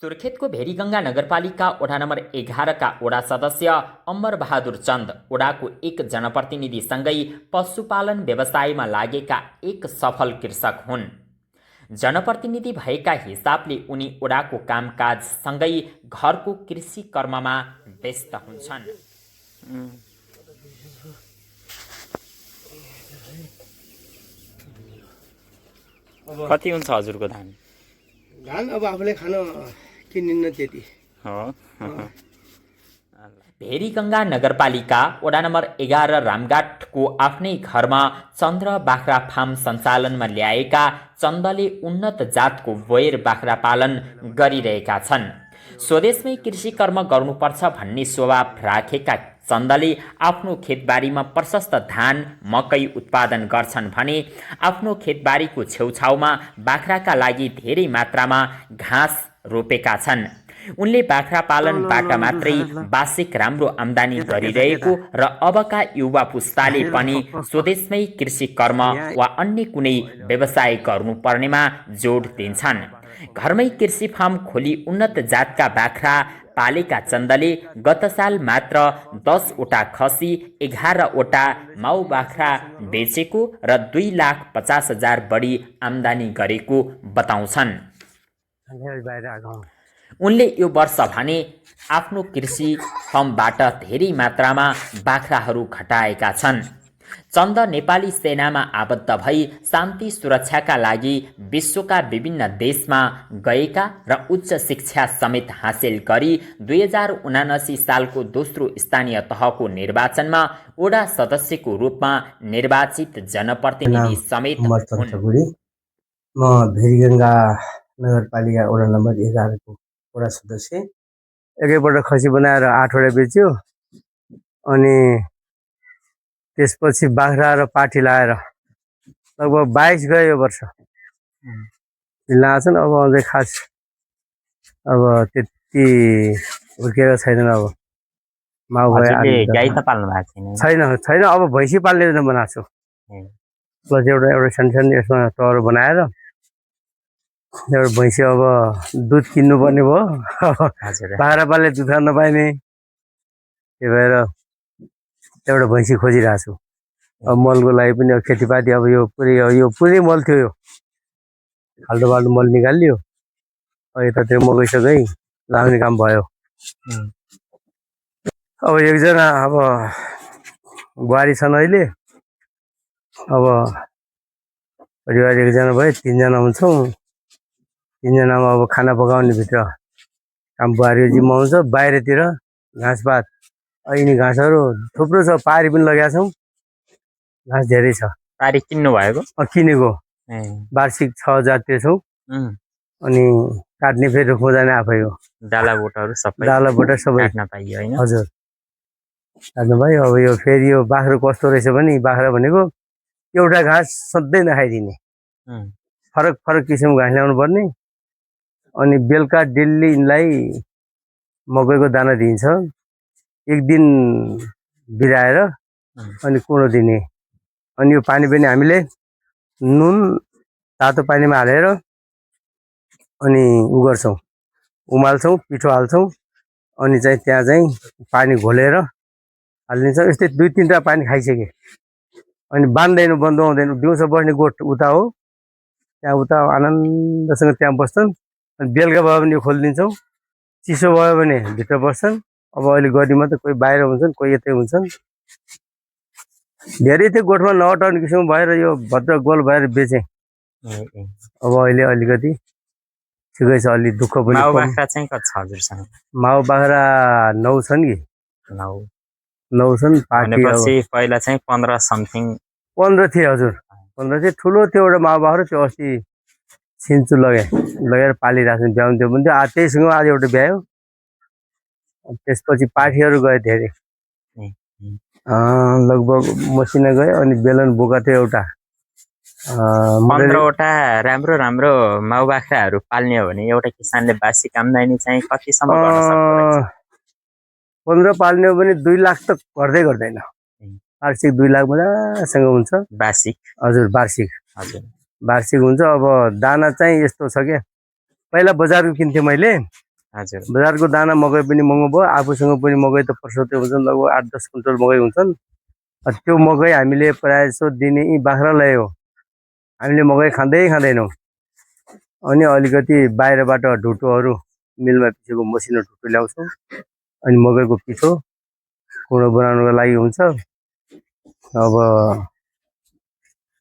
सुर्खेतको भेरीगङ्गा नगरपालिका वडा नम्बर 11 का वडा सदस्य अमर बहादुर चन्द वडाको एक जनप्रतिनिधिसँगै पशुपालन व्यवसायमा लागेका एक सफल कृषक हुन्। जनप्रतिनिधि भएका हिसाबले उनी वडाको कामकाजसँगै घरको कृषि कर्ममा व्यस्त हुन्छन्। कति हुन्छ हजुरको धान? धान अब आफूले खान किनिन्न त्यति हो। भेरीगङ्गा नगरपालिका वडा नम्बर 11 रामघाटको आफ्नै घरमा चन्द्र बाख्रा फार्म सञ्चालनमा ल्याएका चन्दले उन्नत जातको बोयर बाख्रा पालन गरिरहेका छन्। स्वदेशमै कृषि कर्म गर्नुपर्छ भन्ने स्वभाव राखेका चन्दले आफ्नो खेतबारीमा प्रशस्त धान मकै उत्पादन गर्छन् भने आफ्नो खेतबारीको छेउछाउमा बाख्राका लागि धेरै मात्रामा घाँस रोपेका छन्। उनले बाख्रा पालनबाट मात्रै वार्षिक राम्रो आम्दानी गरिरहेको र अबका युवा पुस्ताले पनि स्वदेशमै कृषि कर्म वा अन्य कुनै व्यवसाय गर्नुपर्नेमा जोड दिन्छन्। घरमै कृषि फार्म खोली उन्नत जातका बाख्रा पालेका चन्दले गत साल मात्र 10वटा खसी 11वटा माउ बाख्रा बेचेको र 2,50,000 बढी आम्दानी गरेको बताउँछन्। उनले यो वर्ष भने आफ्नो कृषि फर्मबाट धेरै मात्रामा बाख्राहरू घटाएका छन्। चन्द नेपाली सेनामा आबद्ध भई शान्ति सुरक्षाका लागि विश्वका विभिन्न देशमा गएका र उच्च शिक्षा समेत हासिल गरी 2079 सालको दोस्रो स्थानीय तहको निर्वाचनमा वडा सदस्यको रूपमा निर्वाचित जनप्रतिनिधि समेत हुन्। म भेरीगङ्गा नगरपालिका वडा नम्बर 11 को वडा सदस्य। एकैपल्ट खसी बनाएर 8वटा बेच्यो, अनि त्यसपछि बाख्रा र पाठी लाएर लगभग 22 गयो यो वर्ष लाछन्। अब अझै खास अब त्यति हुर्केको छैनन्। अब माउ गाई त पाल्नु भएको छैन छैन अब भैँसी पाल्ने बनाएको छु। प्लस एउटा सानो यसमा टहर बनाएर एउटा भैँसी अब दुध किन्नुपर्ने भयो। बाख्रा पाल्ने दुध खान नपाइने, त्यही भएर एउटा भैँसी खोजिरहेको छु। अब मलको लागि पनि अब खेतीपाती अब यो पुरै मल थियो, यो खाल्डो बाल्डो मल निकालियो। अब यतातिर मकैसकै लाउने काम भयो। अब एकजना अब बुहारी छन् अहिले। अब परिवार एकजना भयो, 3जना हुन्छौँ। 3जनामा अब खाना पकाउने भित्र काम बुहारी जिम्मा हुन्छ। बाहिरतिर घाँसपात अहिले घाँसहरू थुप्रो छ, पारी पनि लगाएका छौँ। घाँस धेरै छ। पारी किन्नु भएको? किनेको वार्षिक 6,000 तिर्छौँ। अनि काट्ने फेरि रोक्नु जाने आफै हो। डाला बोटहरू सबै काट्न पाइयो हैन? हजुर काट्नु पाइयो। अब यो फेरि यो बाख्रा कस्तो रहेछ भने, बाख्रा भनेको एउटा घाँस सधैँ नखाइदिने, फरक फरक किसिमको घाँस ल्याउनु पर्ने। अनि बेलुका डेली यिनलाई मकैको दाना दिइन्छ। एक दिन बिराएर अनि कुँडो दिने। अनि यो पानी पनि हामीले नुन तातो पानीमा हालेर अनि उ गर्छौँ, उमाल्छौँ, पिठो हाल्छौँ। अनि चाहिँ त्यहाँ चाहिँ पानी घोलेर हालिदिन्छौँ। यस्तै 2-3टा पानी खाइसके अनि बान्दैन, बन्द हुँदैन। दिउँसो बस्ने गोठ उता हो, त्यहाँ उता आनन्दसँग त्यहाँ बस्छन्। अनि बेलुका भयो भने यो खोलिदिन्छौँ। चिसो भयो भने भित्र बस्छन्। अब अहिले गर्मी मात्रै, कोही बाहिर हुन्छन्, कोही यतै हुन्छन्। धेरै थियो गोठमा नअटाउने किसिमको भएर यो भद्र गोल भएर बेचेँ। अब अहिले अलिकति ठिकै छ, अलि दुःख पनि। माउ बाख्रा चाहिँ कति छ हजुरसँग? माउ बाख्रा 9 छन् कि 9 छन्। पाठी पहिला चाहिँ 15 समथिङ 15 थिए हजुर। 15 थिए। ठुलो थियो एउटा माउ बाख्रा, त्यो अस्ति सिन्चु लगेर पालिरहेको छु। ब्याउनु थियो भने त्यहीसँग आज एउटा ब्यायो। त्यसपछि पाठीहरू गए धेरै, लगभग मसिना गयो। अनि बेलन बोका थियो एउटा। 15वटा राम्रो माउ बाख्राहरू पाल्ने हो भने एउटा किसानले वार्षिक आम्दानी चाहिँ कतिसम्म गर्न सक्छ? 15 पाल्ने हो भने 2 लाख त गर्दैन। वार्षिक 2 लाख मजासँग हुन्छ। वार्षिक? हजुर वार्षिक हुन्छ। अब दाना चाहिँ यस्तो छ क्या, पहिला बजारको किन्थेँ मैले, हजुर बजारको दाना मकै पनि महँगो भयो, आफूसँग पनि मकै त पर्सौते हुन्छन्, लगभग 8-10 क्विन्टल मकै हुन्छन्। त्यो मकै हामीले प्रायः जसो दिने यी बाख्रालाई हो, हामीले मकै खाँदैनौँ। अनि अलिकति बाहिरबाट ढुटोहरू मिलमा पिसेको मसिनो ढुटो ल्याउँछौँ, अनि मकैको पिठो कुँडो बनाउनको लागि हुन्छ। अब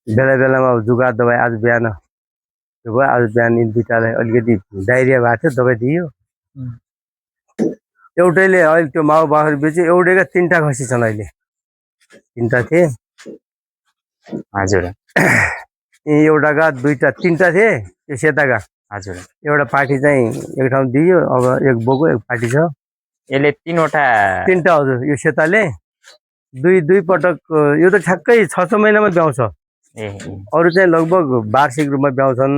बेला बेलामा जुगार दबाई आज बिहान त्यो भयो, आज बिहान यी दुईटालाई अलिकति डाइरिया भएको थियो, दबाई दियो। एउटैले अहिले त्यो माउ बाख्रा बेच्यो, एउटैका 3टा खसी छन् अहिले, 3टा थिए। हजुर एउटाका 2टा 3टा थिए, त्यो सेताका हजुर एउटा पार्टी चाहिँ एक ठाउँ दियो, अब एक बोको एक पार्टी छ। यसले 3वटा हजुर, यो सेताले दुई पटक, यो त ठ्याक्कै 6-6 महिनामा ब्याउँछ। अरू चाहिँ लगभग वार्षिक रूपमा ब्याउँछन्।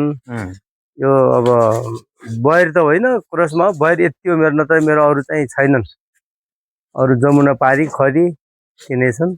यो अब बयर त होइन, क्रसमा हो। बयर यति हो मेरो, नत्र मेरो अरू चाहिँ छैनन्। अरू जमुना पारी खरी तिनै छन्।